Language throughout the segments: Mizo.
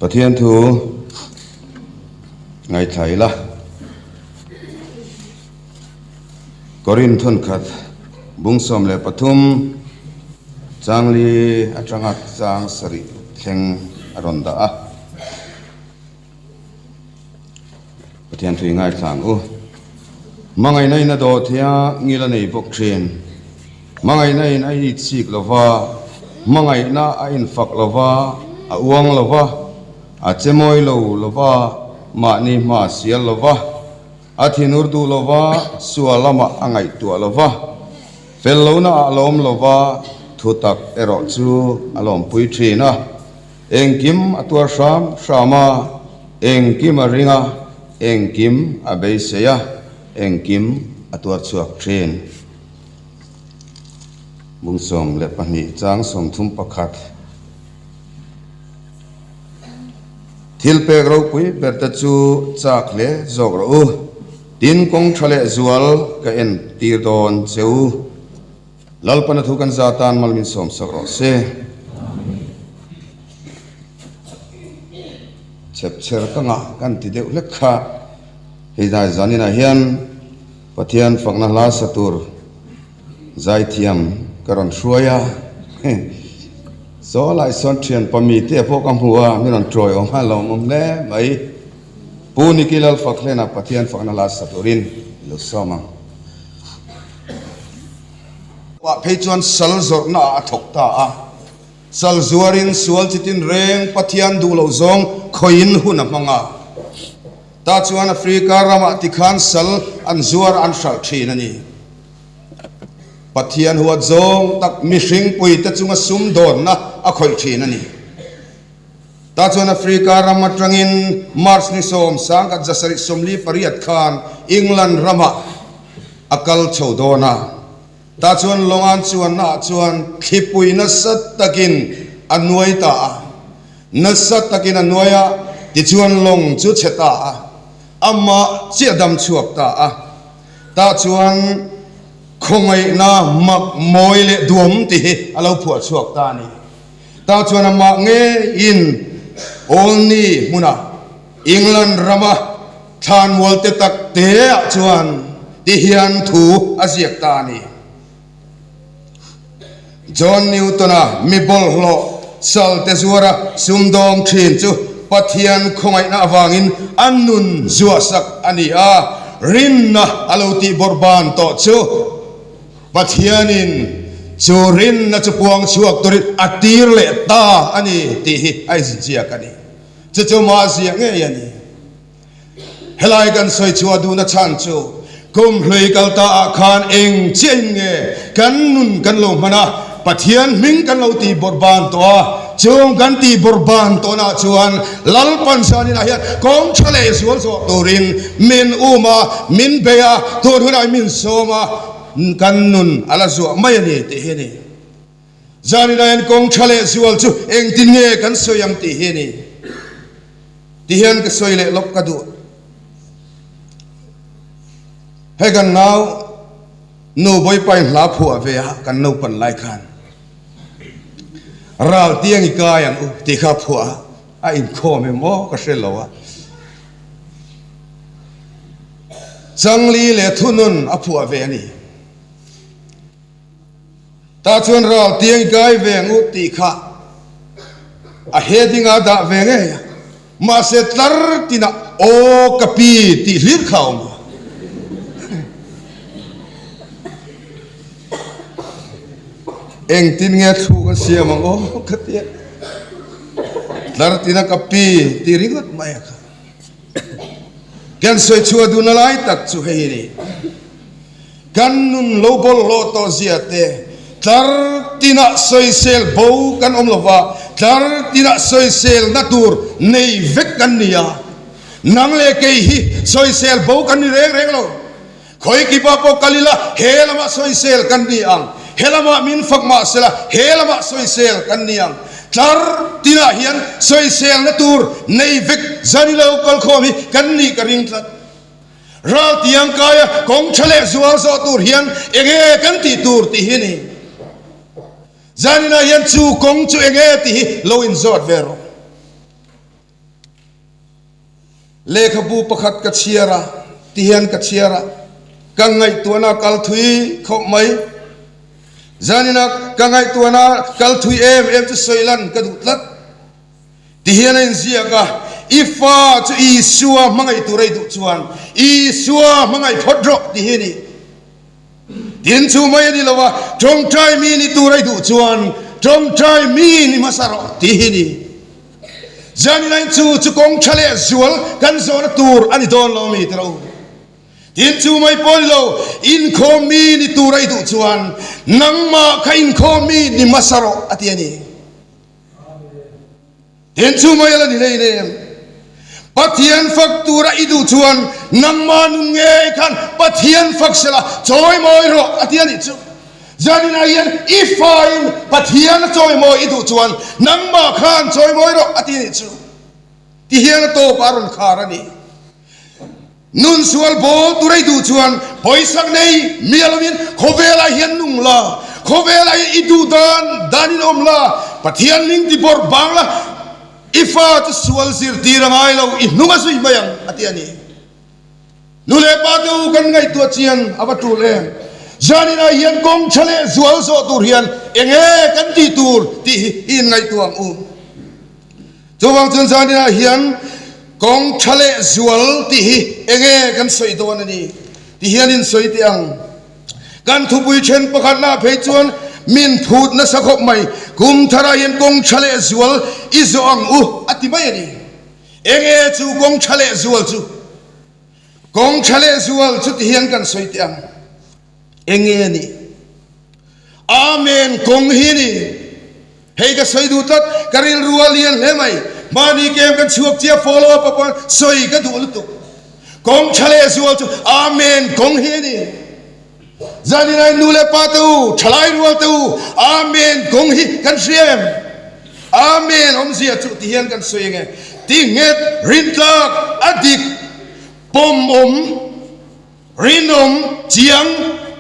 Pathian thu ngaithla ila. Korin thawnkhat bung 13 changli atanga chang sarih thleng a rawn dah a. Pathian thu i ngaithla ang u. Hmangaihna in a dawh thei a, ngil a nei bawk thin. Hmangaihna in a itchik lo va, hmangaihna a infak lo va, a uang lo va, a che mawi lo lo va, mahni hma a sial lo va, a thinur duh lo va, sual lamah a ngaihtuah lo va, fel lohna ah a lawm lo va, thutak erawh chu a lawmpui thin a. Engkim a tuar hram hram a, engkim a ring a, engkim a beisei a, engkim a tuar chhuak thin. Bung 12 chang 31. Thil pek ropui ber te chu chak hle zawk rawh u, tin kawng tha leh zual ka en tir dawn che u. Lalpana thu kan za tan mal min sawmsak rawh se. Chhepchher ka ngah kan ti deuh hlek kha. Hei dai zaninah hian Pathian fakna hla sa tur zaithiam ka rawn hruai a. Saw lai sawn thian pami te pawh ka hmu a, min rawn tawi awm a lawmawm hle mai. Pu Niki Lalfakhlena Pathian fakna hla sa turin i lo sawm ang. Pah phei chuan sal zawrhna ah a thawk ta a, sal zuarin sual chitin reng Pathian duh loh zawng khawiin hun a hmang a. Tah chuan Africa ramah tikhan sal an zuar an hralh thin a ni. Pathian huat zawng tak mihring puite chunga sumdawnna a khawih thin a ni. Tah chuan Africa ram atangin March ni sawm sangkhat zasarih 48 khan England ramah a kal chho dawn a. Tah chuan Longan chuannaah chuan thlipui nasa takin a nuai ta a. Nasa takin a nuai a, tichuan lawng chu chhe ta a. Amah chiah dam chhuak ta a. Tah chuan khawngaihna mak mawi leh duam tih hi a lo phuah chhuak ta a ni. Tah chuan amah ngeiin Olney hmuna England rama thlanmual te tak teah chuan ti hian thu a ziak ta a ni. John Newton-a mi bawlhhlawh sal te zuara sumdawng thin chu Pathian khawngaihna avangin a nun zuahsak a ni a, rinna a lo tihbawrhban tawh chu Pathianin chu rinna chu puang chhuak turin a tir leh ta a ni tih hi a inziak a ni. Chu chu mah ziah ngei a ni. Helai kan sawi chhuah duhna chhan chu kum hlui kal ta ah khan eng chiahin nge kan nun kan lo hman a, Pathian hming kan lo tih bawrhban tawh a, chung kan tih bawrhban tawhna chuan Lalpan zaninah hian kawng tha leh zual zawh turin min um a, min bei a, tun hunah min sawm a, kan nun a la zuah mai a ni tih hi a ni. Zaninah hian kawng tha leh zual chu engtin nge kan sawi ang tih hi a ni. Tihian ka sawi leh lawk ka duh. Hei kan nau nu Bawipa in hla phuah ve a kan naupan lai khan ral tiang i kai ang u tih kha phuah a, a inkhawm em aw ka hre lo a. Changli leh thunun a phuah ve a ni. Tah chuan ral tiang kai ve ang u tih kha a heading ah dah ve ngei a, mahse tlar tinah aw ka pi tih hlir kha a awm a. Engtin nge thluk a siam ang aw ka ti a, tlar tinah ka pi tih ringawt mai a kha. Kan sawi chhuah duhna lai tak chu hei a ni. Kan nun lo bawlhhlawh tawh zia te, tlar tinah sawisel bo kan awm lo va, tlar tinah sawiselna tur nei vek kan ni a. Nang leh kei hi sawisel bo kan ni reng reng lo. Khawi kipa pawh kal ila he lamah sawisel kan ni ang, he lamah min fak mah sela he lamah sawisel kan ni ang. Tlar tinah hian sawiselna tur nei vek zan ilo kalkhawm hi kan nih ka ring tlat. Ral tiang kaia kawng tha leh zual zawh tur hian enge kan tih tur tih hi a ni. Zaninah hian chu kawng chu enge tih hi lo inzawt ve rawh. Lehkhabu pakhat ka chhiar a, tihian ka chhiar a, ka ngaihtuahna a kal thui khawp mai. Zanina ka ngaihtuahna kal thui em em chu sawi lan ka duh tlat. Tihian a inziak a, I fa chu Isua hmangaih tur a i duh chuan Isua hmangaih phawt rawh ti hi a ni. Tin chu mai a ni lo a, tawngtai mi ni tur a i duh chuan tawngtai mi ni hmasa rawh ti hi a ni. Zanina chu chu kawng tha leh zual kan zawhna tur a ni dawn lo mi tiro. Tin chu mai pawh ni lo, inkhawm mi ni tur a i duh chuan nangmah kha inkhawm mi ni hmasa rawh a ti a ni. Tin chu mai a la ni hlei nem. Pathian fak tura i duh chuan nangmah nun ngei khan Pathian fak sela chawimawi rawh a ti a nih chu. Zaninah hian i fain Pathian a chawimawi i duh chuan nangmah khan chawimawi rawh a ti a nih chu. Ti hian a tawpah a rawn khar a ni. Nun sual bawl tur ei duh chuan pawisak nei miah lovin khawvelah hian nung la, khawvelah hian i duh dan danin awm la, Pathian hming ti bawrh bang la, i fa chu sual zirtir a ngai lo, i hnung a zui mai ang a ti a ni. Nu leh pa te u kan ngaihtuah chian a va tul em? Zaninah hian kawng tha leh zual zawh tur hian enge kan tih tur tih hi i inngaihtuah ang u. Chuvang chuan zaninah hian kawng tha leh zual tih hi enge kan sawi dawn a ni ti hian in sawi teh ang. Kan thupui then pakhatna phei chuan min phut nasa khawp mai, kum tharah hian kawng tha leh zual i zawh ang u a ti mai a ni. Enge chu kawng tha leh zual chu? Kawng tha leh zual chu ti hian kan sawi teh ang. Enge a nih? Amen kawng hi a ni. Hei ka sawi duh tlat, ka rilru a lian hle mai. Mahni kem kan chhuak chiah follow up ah pawh sawi ka duh lutuk. Kawng tha leh zual chu Amen kawng hi a ni. Zaninai nu leh pa te u, thalai rual te u, Amen kawng hi kan hria em? Amen awmzia chu ti hian kan sawi ange. Ti nghet, rintlak, a dik, pawm awm, rinawm, chiang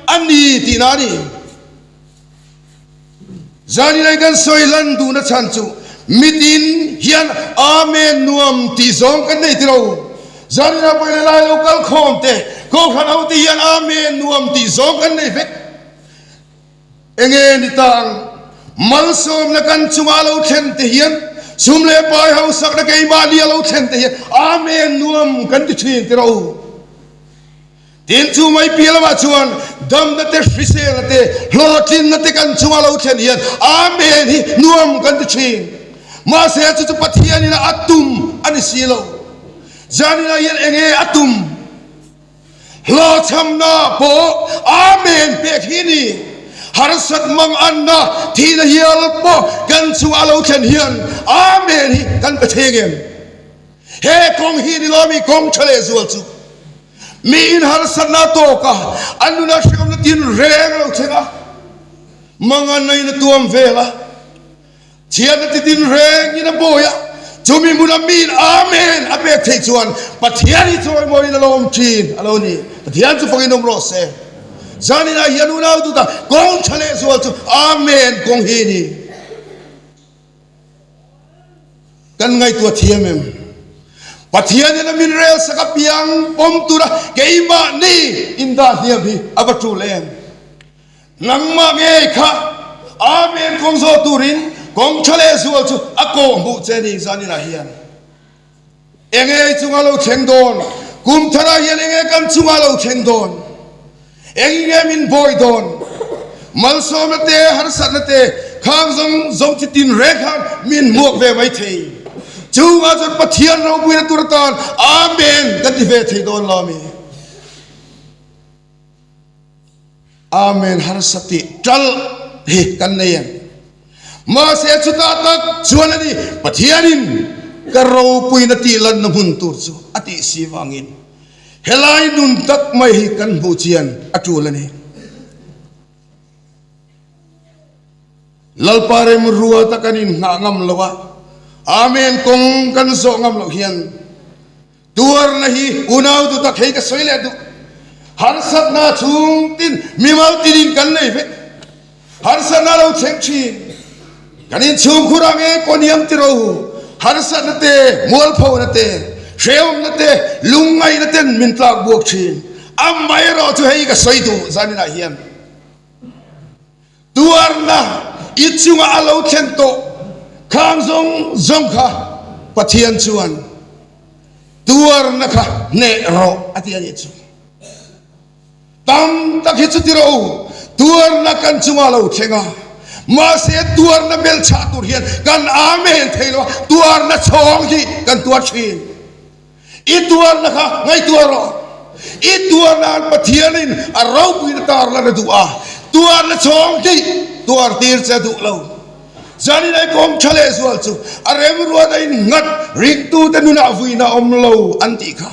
a ni tihna a ni. Zaninai kan sawi lan duhna chhan chu mitin hian Amen nuam tih zawng kan nei ti lo. Zaninah pawhin helai lo kal khawm te, Kohhran ho te hian Amen nuam tih zawng kan nei vek. Enge ni ta ang? Malsawmna kan chunga lo thlen te hian, sum leh pai hausakna keimahni a lo thlen te hian Amen nuam kan ti thin ti rawh u. Tin, chu mai piah lamah chuan damna te, hriselna te, hlawhtlinna te kan chunga lo thlen hian Amen hi nuam kan ti thin. Mahse, chu chu Pathianin a tum a ni si lo. Zaninah hian enge a tum? Hlawhchhamna pawh Amen pek hi a ni. Harsat mang anna thihna hial pawh kan chunga lo thlen hian Amen hi kan pe thei ngem? He kawng hi ni lo mi kawng tha leh zual chu mi in harsatna tawk a, an nuna hriamna tin reng a lo thleng a, mangan a in a tuam vel a, chhiatna ti tin reng in a bawi a, chumi hmuna mi in Amen a pek theih chuan Pathian hi chawimawiin a lo awm thin a lo ni. Pathian chu fakin awm rawh se. Zaninah hian unau duta kawng tha leh zual chu Amen kawng hi a ni. Kan ngaihtuah thiam em? Pathianin a min rel sak apiang pawm tura keimahni indah hliam hi a va tul em? Nangmah ngei kha Amen kawng zawh turin kawng tha leh zual chu a kawh hmuh che ni zaninah hian. Enge i chunga lo thleng dawn? Kum tharah hian enge kan chunga lo thleng dawn? Eng nge min bawi dawn? Malsawmna te, harsatna te, khang zawng zawng chi tin reng khan min hmuak ve mai thei. Chungah chuan Pathian ropuina tur atan Amen kan ti ve thei dawn lo ami? Amen harsa tih ṭalh hi kan nei em? Mahse chutah tak chuan a ni, Pathianin ka ropuina tih lanna hmun tur chu a tih si vangin helai nun tak mai hi kan hmuh chian a ṭul a ni. Lalpa remruata kan inhnah ngam lo a, Amen kawng kan zawh ngam loh hian Tuarna hi unau duh tak hei ka sawi leh duh. Harsatna chhung tin mimal tinin kan nei vek. Harsatna lo thleng thin. Kan inchhungkhur ang e pawh niam ti ro. Harsatna te, mualphona te. Hrehawmna te, lungngaihna ten min tlak buak thin. Amaherawh chu hei ka sawi duh zaninah hian tuarna i chunga a lo thlen tawh khang zawng zawng kha Pathian chuan tuarna kha hneh rawh a ti a nih chu. Tam tak hi chuti rawh u, tuarna kan chungah lo thleng a, mahse tuarna belchhah tur hian kan amen thei lo a, tuarna chhawng hi kan tuar thin. I tuarna kha ngaihtuah rawh. I tuarna'n Pathianin a ropuina tar lan a duh a, tuarna chhawng hi tuar tir che a duh lo. Zanin ai kawng tha lehzual chu a remruat a innghat ringtute nunah vuina awm lo an tih kha.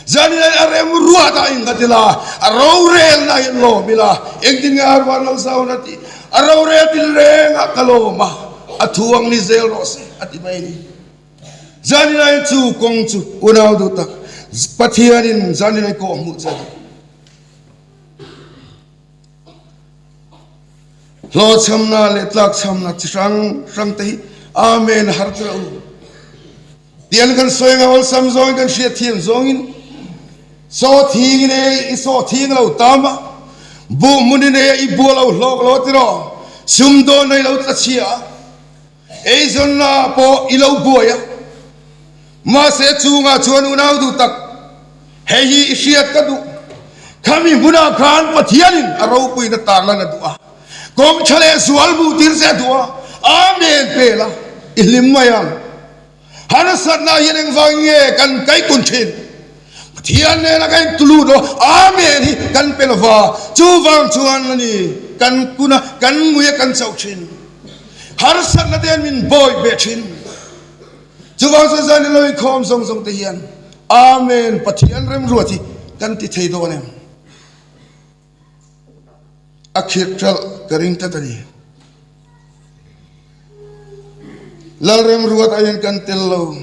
Zanin ai a remruat a innghat ila, a rorelna hi lawm ila, engtin nge Arvan lo zawn a tih? A rorel til rengah ka lawm a, a thu ang ni zel rawh se a ti mai a ni. Zanin ai chu kawng chu unau duh tak Pathianin zanin ai kawh hmuh che a duh. Hlawhchhamna leh tlakchhamna chi hrang hrang te hi Amen har tir a u. Tian kan sawi anga awlsam zawngin kan hriat thiam zawngin saw thing in ei i saw thing lo tam a, buh hmun in ei a i buah lo hlawk lo tiraw, sumdawn na i lo tla chhia a, eizawnna ah pawh i lo buai a, mahse chungah chuan unau duh tak hei hi i hriat ka duh, khami hmunah khan Pathianin a ropuina tarlan a duh a, kawng tha leh zual hmuh tir che a duh a, Amen pel a, i hlim mai ang. Harsatna hian engvang nge kan kaikun thin? Pathian nena kan intulut lo, Amen hi kan pe lova, chuvang chuan a ni kan kun a, kan ngui a, kan chauh thin. Harsatna te hian min bawi ve thin. Chuvang chuan zan ilo inkhawm zawng zawng te hian Amen Pathian remruat hi kan ti thei dawn em? A khirh ṭalh ka ring tlat a ni. Lalremruat ah hian kan tel lo.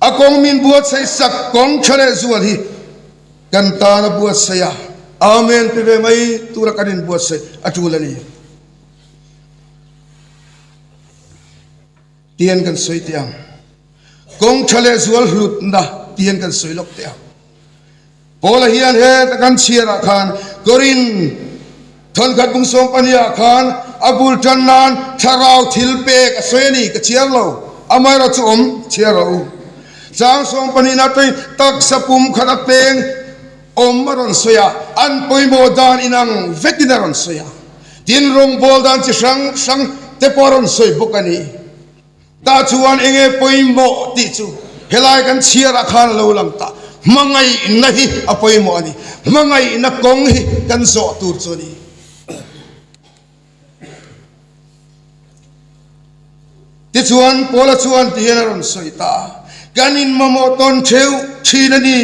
A kawng min buatsaih sak kawng ṭha leh zual hi kan tan a buatsaih a, Amen ti ve mai tura kan inbuatsaih a ṭul a ni. Tian kan sawi teh ang. Kawng ṭha leh zual hlutna tian kan sawi lawk teh ang. Paula hian heta kan chhiarah khan Korin thawnkhat bung 12 ah khan a bul tan nan thlarau thil pek a sawi a ni, ka chhiar lo, amaherawh chu awm chhiar rawh u. Chang 12 na atangin taksa pum khat a peng awm a rawn sawi a, an pawimawh dan inang vekin a rawn sawi a, tin rawngbawl dan chi hrang hrang te pawh a rawn sawi bawk a ni. Tah chuan eng nge pawimawh tih chu helai kan chhiarah khan a lo lang ta. Hmangaihna hi a pawimawh a ni. Hmangaihna kawng hi kan zawh tur chu a ni. Tichuan Paula chuan ti hian a rawn sawi ta a, Kan inmamawh tawn theuh thin a ni.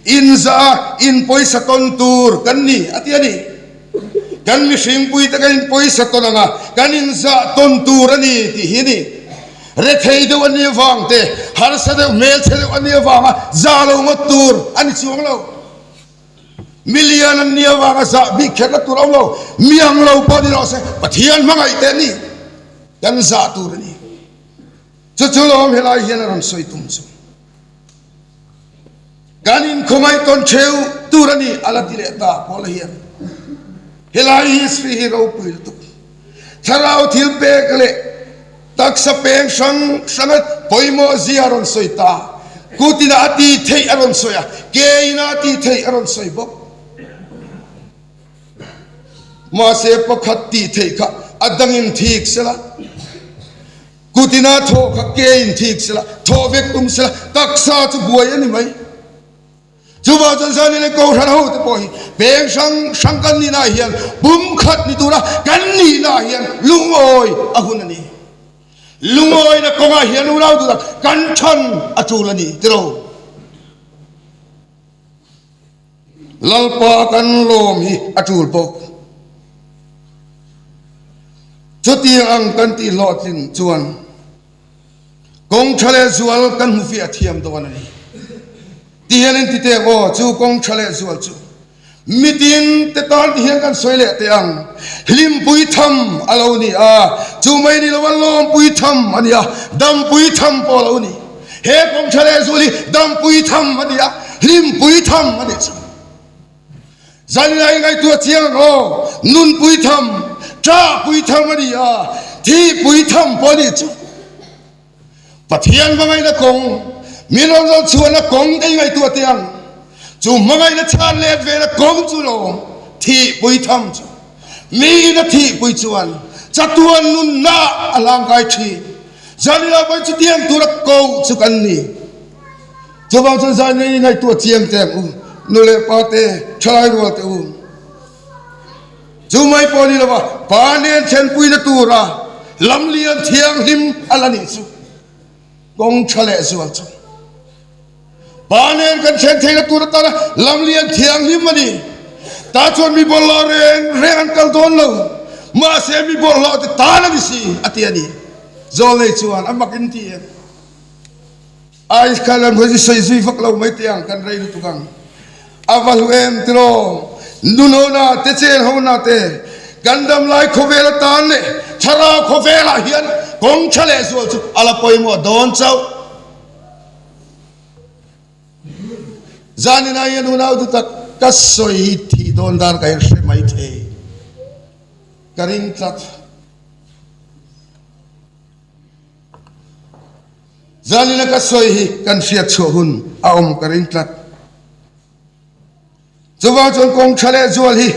Inzah a inpawisa tawn tur kan ni a ti a ni. Kan mihringpui te kan inpawisa tawn ang a, kan inzah tawn tur a ni tih hi a ni. Rethei deuh a nih avang te, harsa deuh, hmelchhe deuh a nih avanga zah lo ngawt tur a ni chuang lo. Milian an nih avanga zah bik kherna tur a awm lo. Miang lo pawh ni rawh se, Pathian hmangaih te a ni. Kan zah tur a ni. Chu chu lawm helai hian a rawn sawi tum chu. Kan inkhawngaih tawn theu tur a ni a la ti leh ta Paula hian. Helai history hi ropui lutuk. Thlarau thil pek leh taksa peng hrang hranga pawimawh zia a rawn sawi ta. Kutin a ti theih a rawn sawi a, ke in a ti theih a rawn sawi bawk. Mahse pakhat tih theih kha a dangin thik sela. Kutina thawh kha ke in thik sela, thawh vek tum sela, taksa chu buai a ni mai. Chuvang chuan Zani leh Kohhran ho te pawh hi peng hrang hrang kan nihna ah hian pumkhat ni tura kan nihna ah hian lungawi a hun a ni. Lungawina kawngah hian unau duhtak kan than a tul a ni tiro. Lalpa kan lawm hi a tul bawk. Chutiang ang kan tih hlawhtlin chuan kawng tha leh zual kan hmu fiah thiam dawn a ni. Ti hian in ti teh aw, chu kawng tha leh zual chu mitin te tan ti hian kan sawi leh teh ang. Hlimpui tham a lo ni a, chu mai ni lo a lawmpui tham a ni a, dampui tham pawh a lo ni. He kawng tha leh zual hi dampui tham a ni a, hlimpui tham a nih chu. Zanina i ngaihtuah chiang ang aw, nunpui tham, ṭahpui tham a ni a, thihpui tham pawh a nih chu. Pathian hmangaihna kawng, min rawn rawn chhuahna kawng te i ngaihtuah teh ang. Chu hmangaihna chhan let vena kawng chu lawm thihpui tham chu. Miin a thihpui chuan chatuan nunna a hlangkai thin. Zanina pawhin chutiang tura ko chu kan ni. Chuvang chuan zaina i ngaihtuah chiang teh ang u, nu leh pa te, thalai rual te u. Chu mai pawh ni lova pa nen thlenpuina tura lamlian thianghlim a la nih chu kawng tha leh zual chu. Pa nen kan thlen theihna tur atana lamlian thianghlim a ni. Tah chuan mi bawlhhlawh reng reng an kal dawn lo, mahse mi bawlhhlawh te tan a ni si a ti a ni. Zawlnei chuan a mak in ti em? Ai kha lam hi sawi zui vak lo mai teh ang, kan rei lutuk ang. A va hlu em tiraw? Nun ho na te, chen ho na te, kan dam lai khawvel atan leh thlarau khawvelah hian kawng tha leh zual chu a la pawimawh dawn chauh. Zaninah hian unau du tak ka sawi hi thih dawn dan ka inhre mai thei. Ka ring tlat. Zanina ka sawi hi kan hriat chhuah hun a awm ka ring tlat. Chuvang chuan kawng tha leh zual hi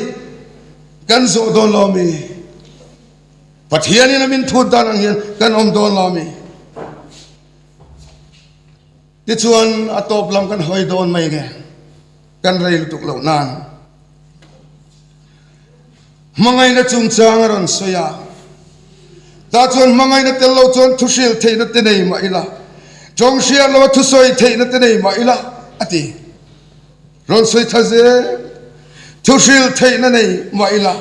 kan zawh dawn lo mi? Pathianin a min thut dan ang hian kan awm dawn lo mi? Tichuan a tawp lam kan hawi dawn mai nge kan rei lutuk loh nan. Hmangaihna chungchang a rawn sawi a, tah chuan hmangaihna tel lo chuan thuhrilh theihna te nei mah ila, tawng hriat loa thusawi theihna te nei mah ila a ti. Rawn sawi tha zel, thuhrilh theihna nei mah ila,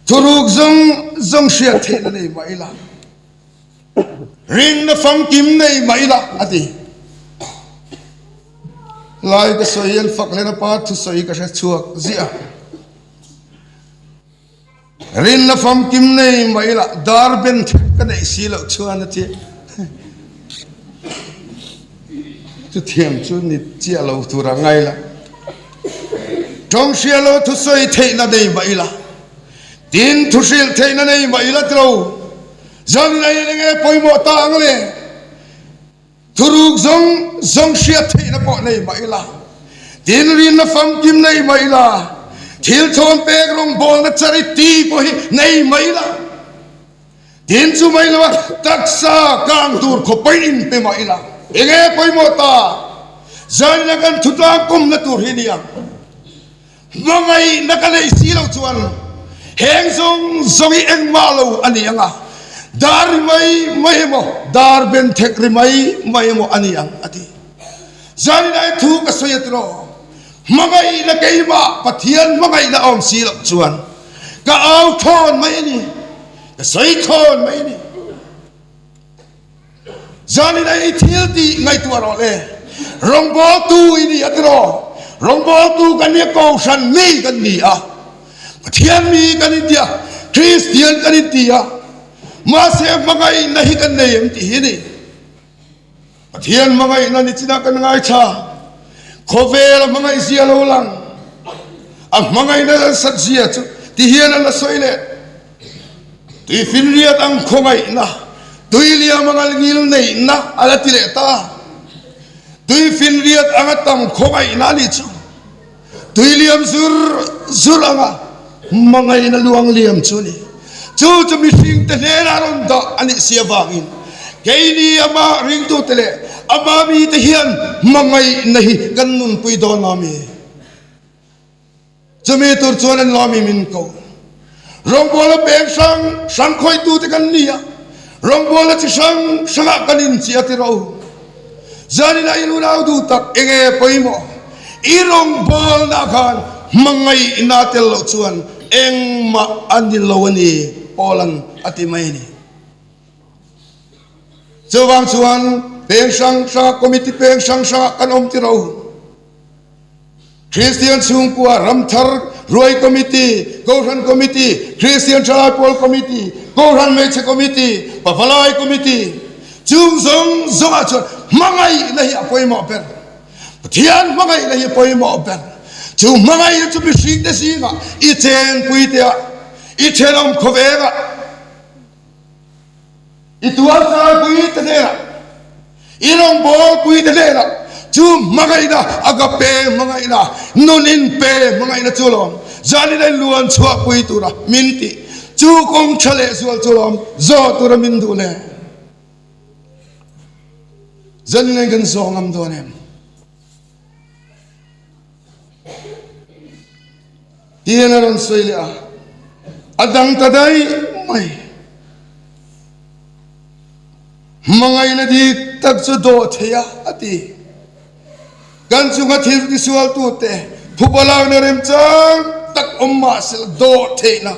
thuruk zawng zawng hriat theihna nei mah ila, rinna famkim nei mah ila a ti. Lai ka sawi hian fak lena pa thusawi ka hre chhuak ziah. Rinna famkim nei mai lah dar ben thek ka neih si loh chuan a ti. Chuthiam chu ni chiah lo tur a ngai la. Tawng hria lo thusawi theihna nei mai la. Tin thuhrilh theihna nei mai la tilo. Zan nei eng nge pawimawh ta ang le. Thuruk zawng zawng hriat theihna pawh nei mah ila, tin rinna famkim nei mah ila, thil thawn pek rawngbawlna charity pawh hi nei mah ila, tin chu mai lova taksa kang tur khawpain inpe mah ila, enge pawimawh ta? Zaina kan thutlang kawmna tur hi ni ang. Hmangaihna ka neih si loh chuan heng zawng zawng hi engmah lo a ni ang a, dar ri mai mai emaw, dar ben thek ri mai mai emaw a ni ang a ti. Zaninai thu ka sawi a tiraw, hmangaihna keimah Pathian hmangaihna a awm si loh chuan ka au thawn mai a ni, ka sawi thawn mai a ni. Zanin i thil tih ngaihtuah rawh le. Rawngbawltu i ni a tiraw? Rawngbawltu kan nia Kohhran mi kan ni a, Pathian mi kan inti a, Kristian kan inti a, mahse hmangaihna hi kan nei em tih hi a ni. Pathian hmangaihna ni chinah kan ngaithla, khawvel a hmangaih zia lo lang, a hmangaihna an sat zia chu ti hian an la sawi leh. Tuifinriat ang khawngaihna, tuiliam anga ngil neihna a la ti leh ta. Tuifinriat anga tam khawngaihna a nih chu tuiliam zur zur anga hmangaihna luangliam chu a ni. Chu chu mihringte hnenah rawn dah a nih si avangin keini amah ringtute leh ama mite hian hmangaihna hi kan nunpui dawn a mi. Chumi tur chuan an lawmi min ko. Rawngbawla peng hrang hrang khawitute kan ni a, rawngbawla chi hrang hrangah kan inchi a ti rawh u. Zaninah in unau duh tak enge pawimawh? I rawngbawlna khan hmangaihna tel loh chuan engmah a ni lo a ni, Paula'n a ti mai a ni. Chuvang chuan peng hrang hrangah committee peng hrang hrangah kan awm ti rawh u. Kristian chhungkua, Ramthar Ruai Committee, Kohhran Committee, Kristian Thalai Pawl Committee, Kohhran Hmeichhe Committee, Pavalai Committee. Chung zawng zawngah chuan hmangaihna hi a pawimawh ber. Pathian hmangaihna hi a pawimawh ber. Chu hmangaihna chu mihringte zingah i chenpui te ah, i thenawm khawveng ah, i tualtharpui te hnenah, i rawngbawlpui te hnenah chu hmangaihna, agape hmangaihna, nun inpe hmangaihna chu lawm zanin a inluan chhuahpui tura min tih, chu kawng tha leh zual chu lawm zawh tura min duh le. Zanin a kan zawh ngam dawn em? Tiin a rawn sawi leh a, a dang ta daih mai. Hmangaihna dik tak chu dawh thei a, a ti. Kan chunga thil tisualtute phupa lakna remchang tak awm mah sela dawh theihna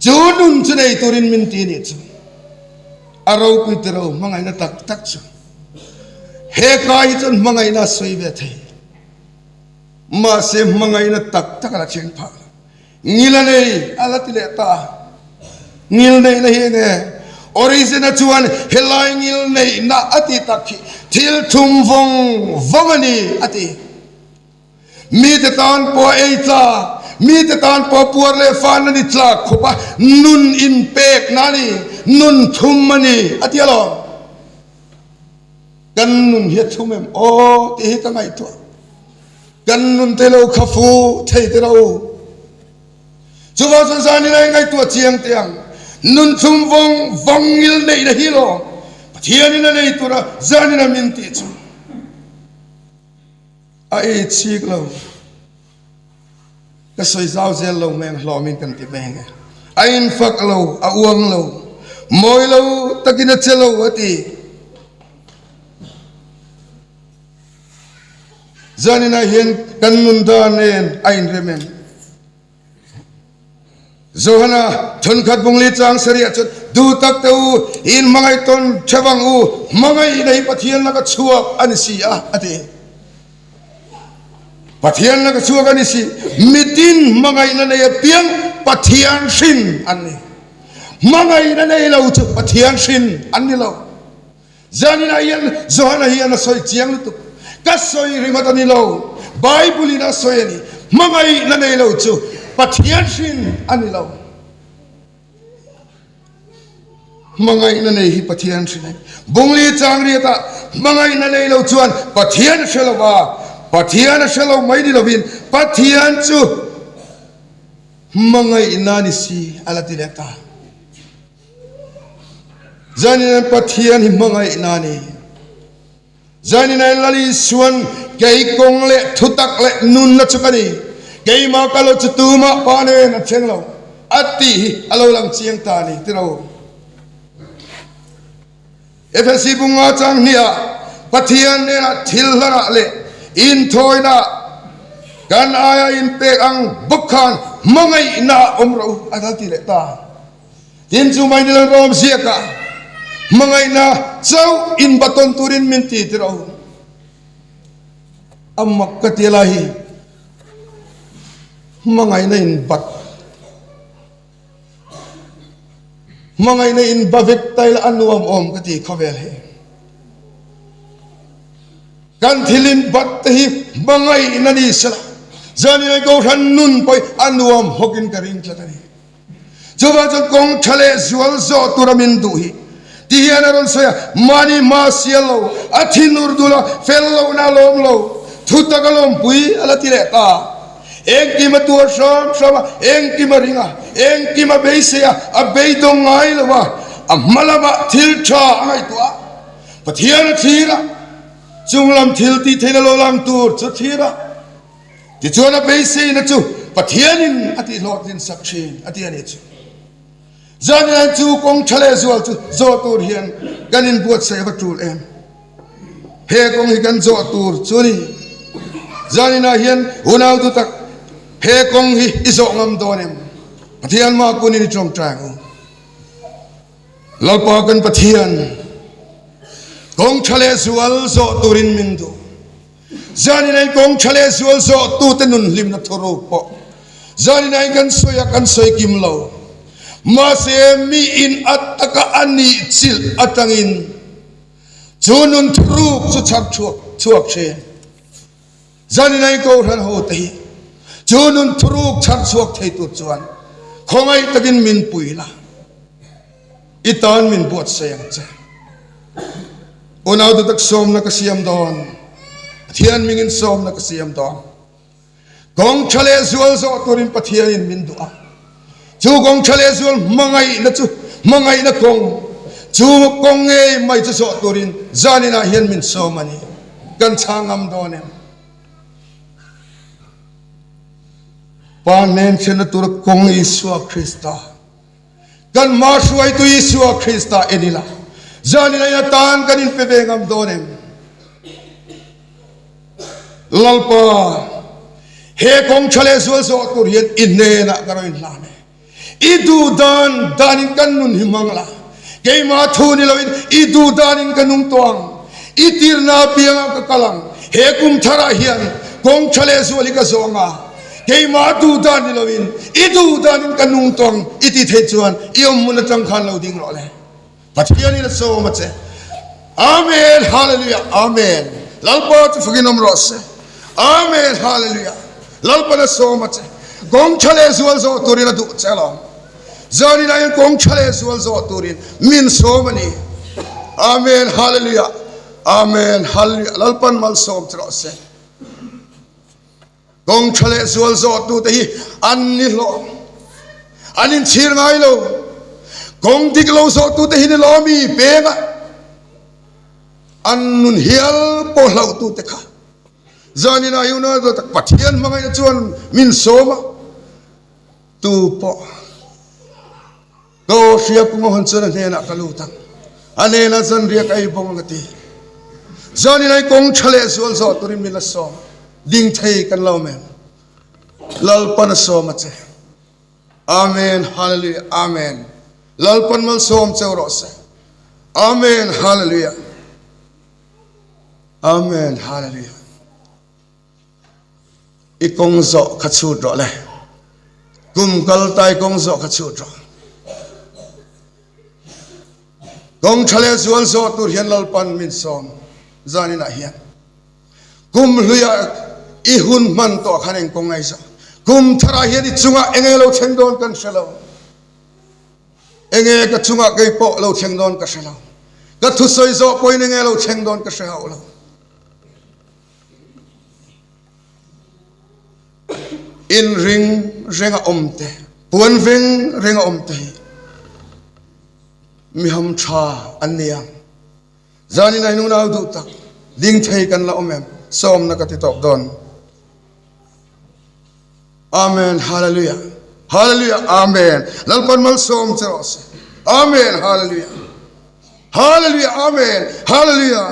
chu nun chu nei turin min ti nih chu. A ropui tiro hmangaihna tak tak chu he ka hi chuan hmangaihna a sawi ve thei. Mahse hmangaihna tak tak a la thleng phah lo. Ngil a nei a la ti leh ta. Ngil neihna hi enge? Origin-a chuan helai ngil neihna a ti tak hi thil thum vawng vawng a ni a ti. Mite tan pawh a ei tlak, mite tan pawh puar leh fan a ni tlak khawp a, nun inpekna a ni, nun thum a ni a ti alawm. Kan nun hi a thum em aw tih hi ka ngaihtuah. Kan nun te lo kha fu thei te ro. Chuvang chuan zan ila i ngaihtuah chiang teh ang. Nun thum vawng vawng ngil neihna hi lawm Pathianin a nei tura zan ila min tih chu a ei chik lo. Ka sawi zau zel lo mai ang hlawmin kan ti mai ang e. A infak lo, a uang lo, mawi lo takin a che lo a ti. Zaninah hian kan nun dan nen a inrem em? Johana thenkhat bungli chang sarih chuan duh tak te u, in hmangaih tawn theuh ang u, hmangaihna hi Pathian laka chhuak a ni si a, a ti. Pathian laka chhuak a ni si. Mitin hmangaihna nei apiang Pathian hrin an ni. Hmangaihna nei lo chu Pathian hrin an ni lo. Zaninah hian Johana hian a sawi chiang lutuk. Ka sawi ringawt a ni lo, Bible in a sawi a ni. Hmangaihna nei lo chu Pathian hrin a ni lo. Hmangaihna nei hi Pathian hrin a ni. Bungli changriatah hmangaihna nei lo chuan Pathian a hre lo va, Pathian a hre lo mai ni lovin Pathian chu hmangaihna a ni si a la ti leh ta. Zanin Pathian hi hmangaihna a ni. Zanin Lal Isuan kei kawng leh thutak leh nunna chu ka ni, keimah ka lo chu tumah pa nen a thleng lo a tih hi a lo lang chiang ta a ni tiro. Efesi bunga chang hniah Pathian hnenah thil hlanah leh inthawinah kan aia inpek ang bawk khan hmangaihna awm rawh u a lo ti leh ta. Tin chu mai nilo rawm ziakah hmangaihna chauh in baton turin min ti ti rawh u. A mak ka ti lai hi hmangaihna in bat hmangaihna in ba vek ta ila a nuam awm ka ti khawvel hi. Kan thil in bat te hi hmangaihna ni sela zanin kohhran nun pawh hi a nuam hawkin ka ring tlat a ni. Chuvang chuan kawng tha leh zual zawh tura min duh hi ti hian a rawn sawi a, mahni hma sial lo, a thin ur dul a, fel lohna a lawm lo, thutak a lawmpui a la ti leh ta. Engkim a tuar hram hram a, engkim a ring a, engkim a beisei a, a beidawng ngai lo a, a hma lamah thil tha a ngaihtuah a, Pathian a thlir a, chunglam thil tih theihna lo lang tur chu a thlir a. Tichuan a beiseina chu Pathianin a tihhlawhtlin sak thin a ti a nih chu. Zanian chu kawng tha leh zual chu zawh tur hian kan inbuatsaih ava tul em? He kawng hi kan zawh tur chu a ni. Zaninah hian unau dutak he kawng hi i zawh ngam dawn em? Pathian mah kunin i tawngtai ang u. Lalpa kan Pathian kawng tha leh zual zawh turin min duh. Zanin ain kawng tha leh zual zawh tute nun hlimna thuruk pawh zanin ain kan sawi a, kan sawi kim lo. Mahse mi in a taka a nih chilh atangin. Chu nun thuruk chu chhar chhuak chhuak thin. Zaninai Kohhran hote hi chu nun thuruk chhar chhuak thei tur chuan khawngaih takin min pui la, i tan min buatsaih ang che. Unau duhtak sawmna ka siam dawn, Pathian mingin sawmna ka siam dawn. Kawng tha leh zual zawh turin Pathianin min duh a, chu kawng tha leh zual hmangaihna chu hmangaihna kawng, chu kawng ngei mai chu zawh turin zaninah hian min sawm a ni. Kan chhang ngam dawn em? Pa hnen thlenna tura kawng Isua Krista, kan hma hruaitu Isua Krista en ila, zaninah hian atan kan inpe ve ngam dawn em? Lalpa, he kawng tha leh zual zawh tur hian i hnenah ka rawn inhlan e. I duh dan danin kan nun hi hmang la, keimah thu ni loin i duh danin ka nung tawh ang. I tirna apiangah ka kal ang. He kum tharah hian kawng tha leh zual hi ka zawh ang a, keimah duh dan ni loin i duh danin ka nung tawh ang i ti theih chuan i awm hmun atang khan lo ding rawh le. Pathianin a sawm a che. Amen Hallelujah Amen Lalpa chu fakin awm rawh se. Amen Hallelujah Lalpan a sawm a che. Kawng tha leh zual zawh turin a duh che alawm. Zanin ah hian kawng tha leh zual zawh turin min sawm a ni. Amen Hallelujah Amen Hallelujah Lalpan malsawm che rawh se. Kawng tha leh zual zawhtute hi an ni hlawh, an inchhir ngai lo. Kawng dik lo zawhtute hi ni lo mi peng a, an nun hial pawh hlauhtute kha. Zanin ah hian Pathian hmangaihna chuan min sawm a, tu pawh. Ka aw hria kung a hawn chuan a hnenah ka lut ang, a hnenah chuan riak a ei bawk ang a ti. Zanin ai kawng tha leh zual zawh turin min la sawm, ding thei kan lo awm em? Lalpan a sawm a che. Amen Hallelujah Amen Lalpan malsawm cheu rawh se. Amen Hallelujah Amen Hallelujah. I kawng zawh kha chhut rawh le. Kum kal ta i kawng zawh kha chhut rawh. Kawng tha leh zual zawh tur hian Lalpan min sawm zanin ah hian. Kum hluiah i hun hman tawh khan eng kawng ngai zawh. Kum tharah hian i chungah enge lo thleng dawn kan hre lo. Enge ka chungah kei pawh lo thleng dawn ka hre lo. Ka thusawi zawh pawhin enge lo thleng dawn ka hre hauh lo. Inring renga awm te, puan veng renga awm te hi mi ham tha an ni ang. Zanin a inunau duh tak, ding thei kan la awm em? Sawmna ka ti tawp dawn. Amen Hallelujah Hallelujah Amen Lalpan malsawm che rawh se Amen Hallelujah Hallelujah Amen Hallelujah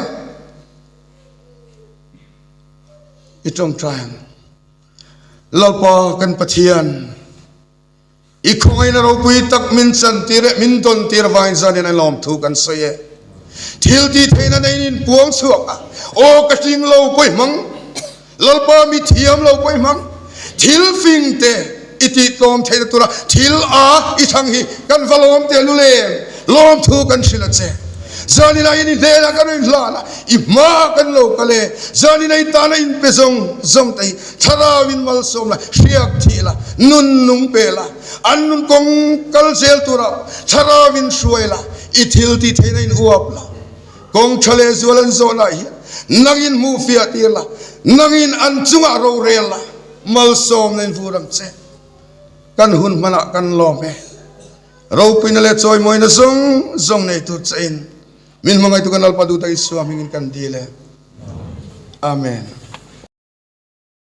I tawngtai ang. Lalpa kan Pathian, i khawngaihna ropui tak min chantir e, min dawntir avangin zanin a lawmthu kan sawi e. Thil ti theihna neiin in puang chhuak a, aw ka hling lo pawi hmang, Lalpa mi thiam lo pawi hmang, thil fing te i tih tlawm theihna tura thil a i thlang hi kan va lawm teh lul em? Lawmthu kan hrilh a che. Zanin ah hian i hnenah kan rawn hlan a, i hmaah kan lo kal e. Zanin ah i tana inpe zawng zawng te hi thlarau in malsawm la, hriak thih la, nun nung pe la, an nun kawng kal zel turah thlarau in hruai la, i thil tih theihna in uap la. Kawng tha leh zual an zawhna ah hian nangin hmuh fiah tir la, nangin an chungah rorel la, malsawmna in vur ang che. Kan hun hmanah kan lawm e. Ropuina leh chawimawina zawng zawng nei tur che in min hmangaihtu kan Lalpa duhtak Isua hmingin kan dil e. Amen.